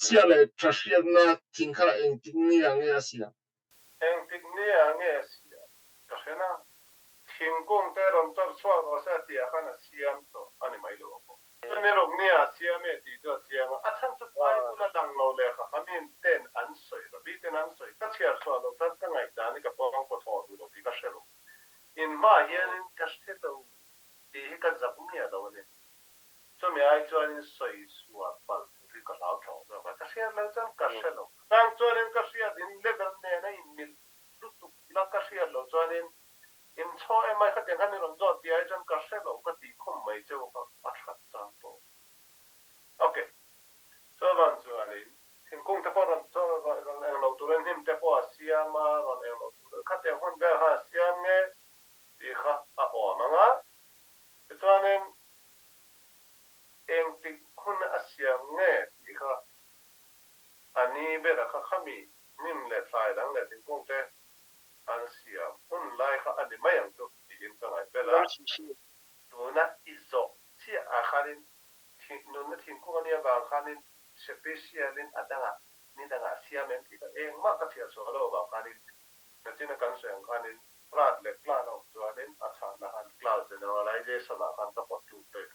Chhia leh tha hriatna thing kha engtik nia nge a siam? Engtik nia nge a siam? Ka hre na. Thingkung te rawn chawr chhuak rawh se a tih ah khan a siam tawh a ni mai lo ang aw. Chumi ruk nia a siam e tih chu a chiang a, a chhan chu Bible a lang lo lehkha kha mi ten an sawi, Rabbi ten an sawi, ka chhiar chhuah loh chuan ka ngaihdan hi ka pawng pawh thawh duh lo tih ka hre lo. In hmaah hianin ka hre lo tih hi ka zak miah lo a ni. Chumi ai chuanin sawi sual palh tur hi ka hlau thawh zawk a, ka hriat loh chuan ka hre lo. Chang chuanin ka hriat in level nen a inmilh lutuk la ka hriat loh chuanin in chhaw em ai khatiang khan i rawn zawt tih ai chuan ka hre lo ka tih khum mai cheu kha a that chang pawh. Ok. Chuvang chuanin thingkung te pawh rawn rawn eng lo turin hnim te pawh a siam a, rawn eng lo turin khatiang hun vel khan a siam nge tih kha a awm ang a. Tichuanin engtik hun a siam nge tih kha a ni bera kha khami hnim leh thlai dang leh thingkung te an siam hun lai kha a ni mai ang chu tiin ka ngaih bel a. Tuna i zawh chiah ah khanin nunna thingkung a nih avang khanin special in a dangah ni dangah siam em tih kha engmah ka chhiar chhuah lo avang khanin nachina kan sawi ang khanin Prat leh plan a awm chuanin a chhanna khan class generalization ah khan ka pawt lut daih.